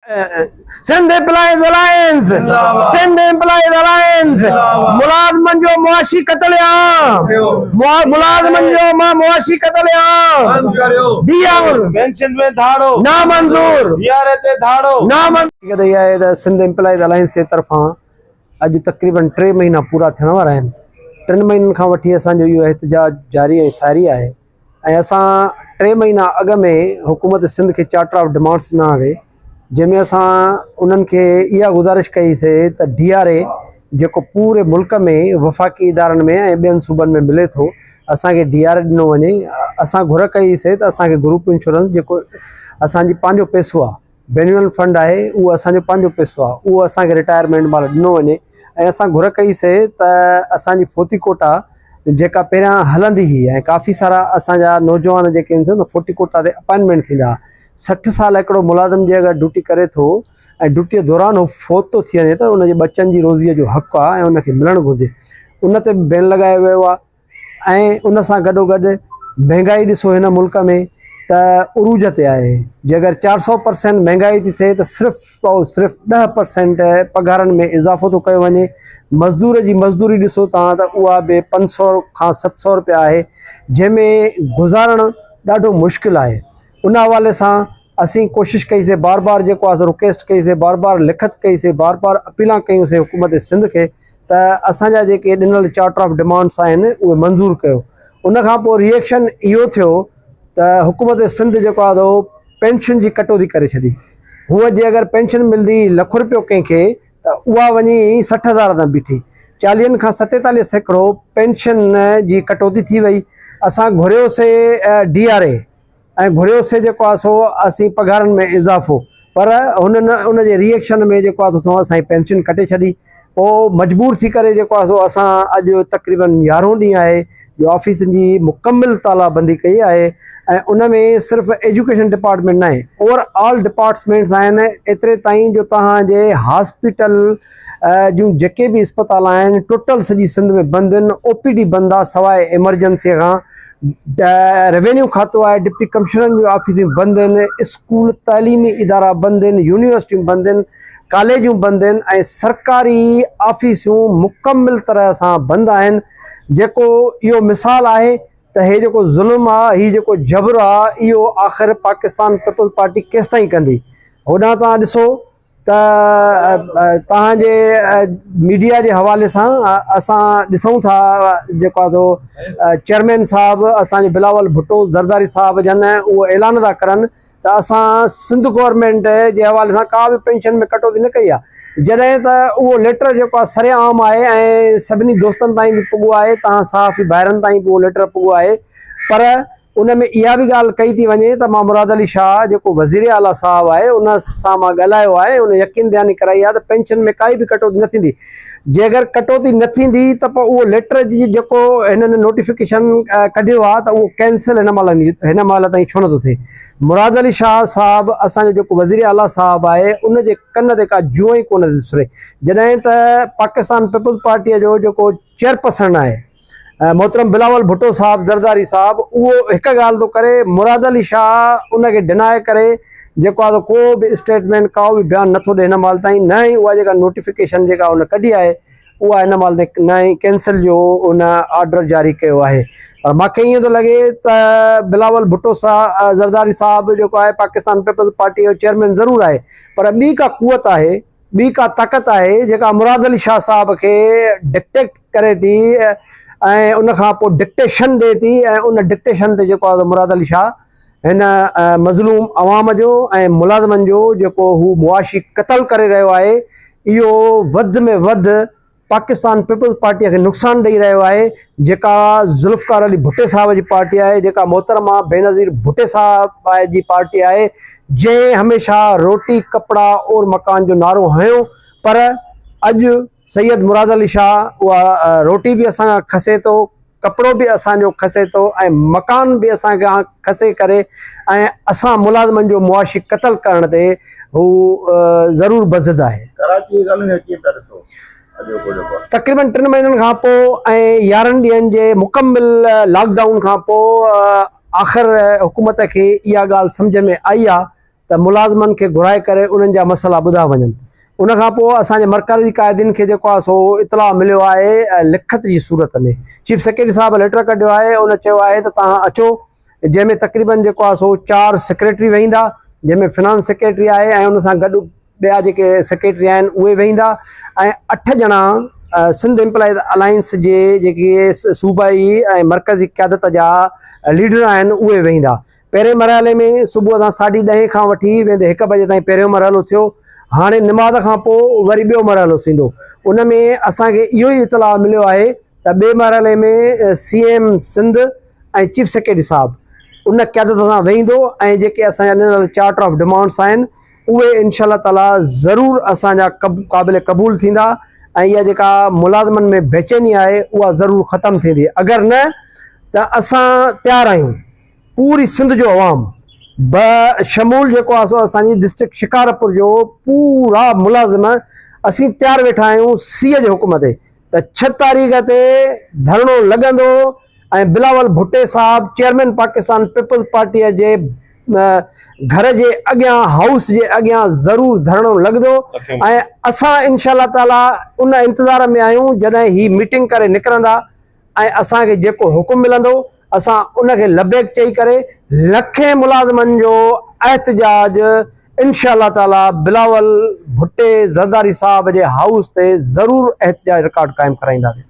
Sindh employees alliance Sindh employees alliance ملازمن جو معاشي قتل عام ملازمن جو معاشي قتل عام ڊي آر پينشن ۾ ڌاڙو نامنظور ڊي آر اي تي ڌاڙو نامنظور حقيقت اها آهي ته سنڌ ايمپلائيز الائنس جي طرفان اڄ تقريبن ٽي مهينا پورا ٿيڻ وارا آهن ٽن مهينن کان وٺي اسان جو اهو احتجاج جاري ۽ ساري آهي ۽ اسان ٽي مهينا اڳ ۾ حڪومت سنڌ کي چارٽر آف ڊمانڊس ڏنا هئاسي جنهن ۾ اسان انهن کي اها گذارش ڪئي سي ته ڊي آر اي جيڪو پوري ملڪ ۾ وفاقي ادارن ۾ ۽ ٻين صوبن ۾ ملي ٿو اسانکي ڊي آر اي ڏنو وڃي اسان گهر ڪئي سي ته اسانکي گروپ انشورنس جيڪو اسانجي پنهنجو پئسو آهي بينول فنڊ آهي اهو اسان جو پنهنجو پئسو آهي اهو اسان کي رٽائرمينٽ مهل ڏنو وڃي ۽ اسان گهر ڪئي سي ته اسان جي فوتي ڪوٽا جيڪا پهريان هلندي هئي ۽ ڪافي سارا اسان جا نوجوان جيڪي آهن فوتي ڪوٽا تي اپائنٽمينٽ ٿيندا 60 سال هڪڙو ملازم جي اگر ڊيوٽي ڪري ٿو ۽ ڊيوٽي دوران هو فوت ٿو ٿي وڃي ته ان جي ٻچن جي روزيء جو حق آهي ۽ ان کي ملڻ گهرجي ان تي به بين لڳايو ويو آهي ۽ ان سان گڏوگڏ مهنگائي ڏسو هن ملڪ ۾ ته عروج تي آهي جي اگر 400 پرسينٽ مهنگائي ٿي ٿئي ته صرف او صرف 10 پرسينٽ پگهارن ۾ اضافو ٿو ڪيو وڃي مزدور جي مزدوري ڏسو تان ته اها به 500 کان 700 روپيا آهي جنهن ۾ گذارڻ ڏاڍو مشڪل آهي ان حوالي سان اسين ڪوشش ڪئي سي بار بار جيڪو آهي رڪويسٽ ڪئي سي بار بار لکت ڪئي سي بار بار اپيلان ڪيون سي حڪومت سنڌ کي ته اسان جا جيڪي ڏنل چارٽر آف ڊمانڊس آهن اهي منظور ڪيو ان کان پوء ريئيڪشن اهو ٿيو ته حڪومت سنڌ جيڪو آهي سو پينشن جي ڪٽوتي ڪري ڇڏي هونء جي اگر پينشن ملندي لک روپيو ڪنهن کي ته اها وڃي 60 هزار تان بيٺي، چاليهن کان 47% پينشن جي ڪٽوتي ٿي وئي، اسان گهريوسي ڊي آر اي ۽ گهريوسي جيڪو آهي سو اسين پگهارن ۾ اضافو پر هنن ان جي ري ايڪشن ۾ جيڪو آهي سو اسان جي پينشن ڪٽي ڇڏي پوء مجبور ٿي ڪري جيڪو آهي سو اسان اڄ تقريبن يارهون ڏينهن آهي جو آفيسن جي مڪمل تالا بندي ڪئي آهي ۽ ان ۾ صرف ايجوڪيشن ڊپارٽمينٽ ناهي اوور آل ڊپارٽمينٽس آهن ايتري تائين جو توهان جي هاسپيٽل جون جيڪي به اسپتال آهن ٽوٽل سڄي سنڌ ۾ بند آهن او پي ڊي بند آهي سواء ايمرجنسي کان روينيو کاتو آهي ڊپٽي ڪمشنرن جون آفيسون بند آهن اسڪول تعليمي ادارا بند آهن يونيورسٽيون بند آهن ڪاليجون بند آهن ۽ سرڪاري آفيسون مڪمل طرح سان بند آهن جيڪو اهو مثال آهي ته هي جيڪو ظلم آ هي جيڪو جبر آ اهو آخر پاڪستان پيپلز پارٽي ڪيستائين ڪندي هوڏانهن توهان ڏسو ته توهان جي ميڊيا جي حوالي سان اسان ڏسون ٿا جيڪو آ سو چيئرمين صاحب اسان جو بلاول ڀٽو زرداري صاحب جن اهو اعلان ٿا ڪرن ته اسان سنڌ گورنمينٽ جي حوالي سان ڪا به پينشن ۾ ڪٽوتي نه ڪئي آهي جڏهن ته اهو ليٽر جيڪو آهي سري عام آهي ۽ سڀني دوستن تائين به پڳو آهي تهان صحافي ڀائرن تائين به اهو ليٽر پڳو آهي پر ان ۾ اها به ڳالهه ڪئي ٿي وڃي ته مان مراد علي شاهه جيڪو وزير اعليٰ صاحب آهي ان سان مان ڳالهايو آهي ان يقين دهاني ڪرائي آهي ته پينشن ۾ ڪائي به ڪٽوتي نه ٿيندي جي اگر ڪٽوتي نه ٿيندي ته پوء اهو ليٽر جي جيڪو هنن نوٽيفڪيشن ڪڍيو آهي ته اهو ڪينسل هن مهل هن مهل تائين ڇو نٿو ٿئي مراد علي شاهه صاحب اسان جو جيڪو وزير اعليٰ صاحب آهي ان جي ڪن تي ڪا جونء ئي ڪونه ٿي سري جڏهن ته پاڪستان پيپلز پارٽيء جو جيڪو چيئرپرسن آهي محترم بلاول ڀٽو صاحب زرداري صاحب اهو هڪ ڳالهه ٿو ڪري مراد علي شاهه ان کي ڊناء ڪري جيڪو آهي ڪو به اسٽيٽمينٽ ڪو به بيان نٿو ڏي هن مهل تائين نه ئي اها جيڪا نوٽيفڪيشن جيڪا ان ڪڍي آهي اها هن مهل تائين نه ئي ڪينسل جو ان آرڊر جاري ڪيو آهي پر ماکي ائين ٿو لڳي ته بلاول ڀٽو صاحب زرداري صاحب جيڪو آهي پاڪستان پيپلز پارٽي جو چيئرمين ضرور آهي پر ٻي ڪا قوت آهي ٻي ڪا طاقت آهي جيڪا مراد علي شاهه صاحب کي ڊڪٽيڪٽ ڪري ٿي ۽ ان کان پوء ڊڪٽيشن ڏي ٿي ۽ ان ڊڪٽيشن تي جيڪو آهي مراد علي شاهه هن مظلوم عوام جو ۽ ملازمن جو جيڪو هو معاشي قتل ڪري رهيو آهي اهو وڌ ۾ وڌ پاڪستان پيپلز پارٽيء کي نقصان ڏئي رهيو آهي جيڪا ذوالفقار علي ڀٽي صاحب جي پارٽي آهي جيڪا محترمه بينظير ڀٽي صاحب جي پارٽي آهي جنهن هميشه روٽي ڪپڙا اور مڪان جو نعرو هنيو پر اڄ سيد مراد علي شاهه اها روٽي به اسان کان کسي ٿو ڪپڙو به اسان جو کسي ٿو ۽ مڪان به اسان کان کسي ڪري ۽ اسان ملازمن جو معاشي قتل ڪرڻ تي هو ضرور بضد آهي. ڪراچي جي ڳالهين کي ڪيئن پيا ڏسو اڄوڪو جيڪو آهي. تقريبن ٽن مهينن کان پوء ۽ 11 ڏينهن جي مڪمل لاڪ ڊائون کان پوء آخر حڪومت کي اها ڳالهه سمجهه ۾ آئي آهي. ته ملازمن کي گهرائي ڪري انهن جا مسئلا ٻڌا وڃن. ان کان پوء اسان جي مرڪزي قائدين کي جيڪو آهي سو اطلاع مليو آهي لکت جي صورت ۾ چيف سيڪريٽري صاحب ليٽر ڪڍيو آهي ان چيو آهي ته توهان اچو جنهن ۾ تقريبن جيڪو آهي سو چار سيڪريٽري ويهندا جنهن ۾ فنانس سيڪريٽري آهي ۽ ان سان گڏ ٻيا جيڪي سيڪريٽري آهن اهي ويهندا ۽ اٺ ڄڻا سنڌ امپلائيز الائنس جي جيڪي صوبائي ۽ مرڪزي قيادت جا ليڊر آهن اهي ويهندا پهرين مرحلي ۾ صبح سان ساڍي ڏهين کان وٺي ويندي هڪ بجي تائين پهريون مرحلو ٿيو هاڻي نماز کان پوء وري ٻيو مرحلو ٿيندو ان ۾ اسان کي اهو ئي اطلاع مليو آهي ته ٻئي مرحلي ۾ C M Sindh ۽ chief secretary صاحب ان قيادت سان ويهندو ۽ جيڪي اسان جا ڏنل چارٽر آف ڊمانڊس آهن اهي انشاء الله تعالي ضرور اسان جا قابل قبول ٿيندا ۽ اها جيڪا ملازمن ۾ بيچيني آهي اها ضرور ختم ٿيندي اگر نه ته اسان تيار آهيون پوري سنڌ جو عوام بشمول جيڪو آهي سو اسان جي ڊسٽرڪٽ شڪارپور جو پورا ملازم اسين تيار ويٺا آهيون سي جي حڪم تي ته ڇهه تاريخ تي ڌرڻو لڳندو ۽ بلاول ڀٽي صاحب چيئرمين پاڪستان پيپلز پارٽي جي گهر جي اڳيان هائوس جي اڳيان ضرور ڌرڻو لڳندو ۽ اسان انشاء الله تعالي ان انتظار ۾ آهيون جڏهن هي ميٽنگ ڪري نڪرندا ۽ اسان کي جيڪو حڪم ملندو اسان ان کي لبيڪ چئي ڪري لکين ملازمن جو احتجاج انشاء الله تعالي بلاول ڀٽي زرداري صاحب جي هائوس تي ضرور احتجاج رڪارڊ قائم ڪرائينداسين.